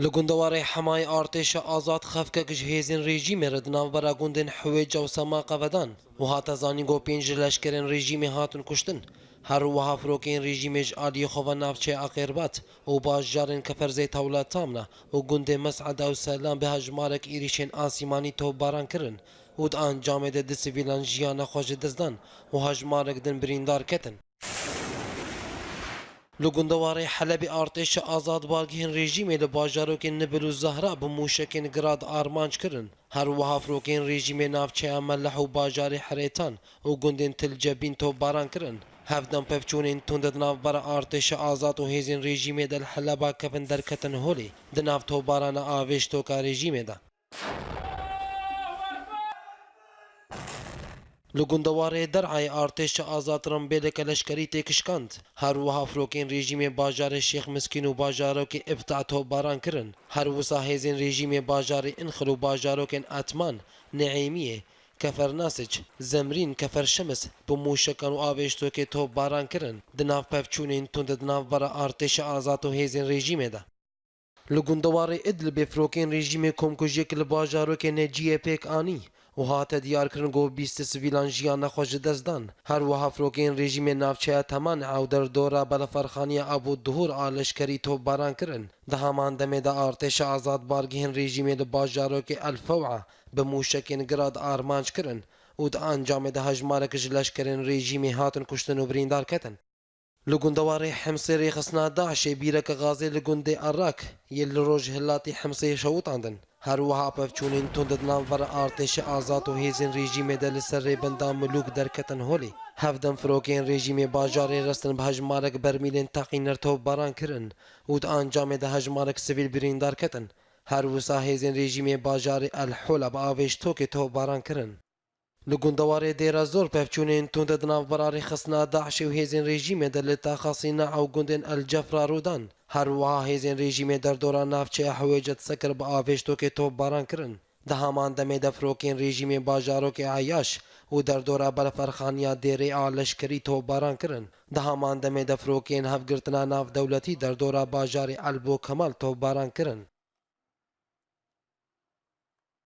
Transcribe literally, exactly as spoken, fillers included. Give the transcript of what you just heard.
Li gundewarê Hemayê artêşa azad xefkek ji hêzên rejîmê re di navbera gundên Hiwêca û Semaqa vedan û hate zanîn ku pênc ji leşkerên rejîmê hatin kuştin. Her wiha firokeyên rejîmê ji aliyê xwe ve navçeya Aqêrbat û bajarên Kefer Zeyt Hewla Tamna û gundê Mes'eda û Selam bi hejmarek êrîşên asîmanî topbaran kirin û di encamê de du sivîlan jiyana xwe ji dest dan û hejmarek din birîndar ketin. Li gundewarê Helebê artêşa azad balgehên rejîmê li bajarokên Nibil û Zehra bi mûşekên Grad armanc kirin. Her wiha firokeyên rejîmê navçeya Melih û bajarê Herêtan û gundên Til Cebîn topbaran kirin. Hevdem pevçûnên tund di navbera artêşa azad û hêzên rejîmê de li Heleba kevin derketin holê, di nav topbarana avêştoka rejîmê de. Li gundewarê Der'ayê artêşa azad rimbêleke leşkerî têkişkand. Her wiha firokên rejîmê bajarê Şêx Miskîn û bajarokê Îbta topbaran kirin. Her wisa hêzên rejîmê bajarê Înxil û bajarokên Etman, Neêmiyê, Kefer Nasic, Zemrîn, Kefer Şemis bi mûşekan û avêştokê topbaran kirin. Di nav pevçûnên tund di navbera artêşa azad û hêzên rejîmê de. Li gundewarê Idlibê firokên rejîmê komkujiyek li bajarokê Neciyê pêk anî û hate diyarkirin ku bîst sivîlan jiyana xwe ji dest dan. Her wiha firokên rejîmê navçeya Temane û derdora Beleferxaniya Abu Duhur a leşkerî topbaran kirin. Di heman demê de artêşa azad balgehên rejîmê li bajarokê El Few'a bi mûşekên Grad armanc kirin û di encamê de hejmarek ji leşkerên rejîmê hatin kuştin û birîndar ketin. Li gundewarê Himsê rêxistina DAIŞê bîreke gazê li gundê Erak yê li rojhilatê Himsê şewitandin. Her wiha pevçûnên tund di navbera artêşa azad û hêzên rejîmê de li ser rêbenda Milûk derketin holê. Hevdem firokeyên rejîmê bajarê Restin bi hejmarek bermîlên teqîner topbaran kirin û di encamê de hejmarek sivîl birîndar ketin. Her wisa hêzên rejîmê bajarê El Hola bi avêştokê topbaran kirin. Li gundewarê Dêra Zor pevçûnên tund di navbera rêxistina DAIŞê û hêzên rejîmê de li taxa Sîna û gundên El Cefra rû dan. Her wiha hêzên rejîmê derdora navçeya Hiwêcet Sekir bi avêştokê topbaran kirin. Di heman demê de firokên rejîmê bajarokê Eyaş û derdora Beleferxaniya Dêrê a leşkerî topbaran kirin. Di heman demê de firokên hevgirtina navdewletî derdora bajarê El Bo Kemal topbaran kirin.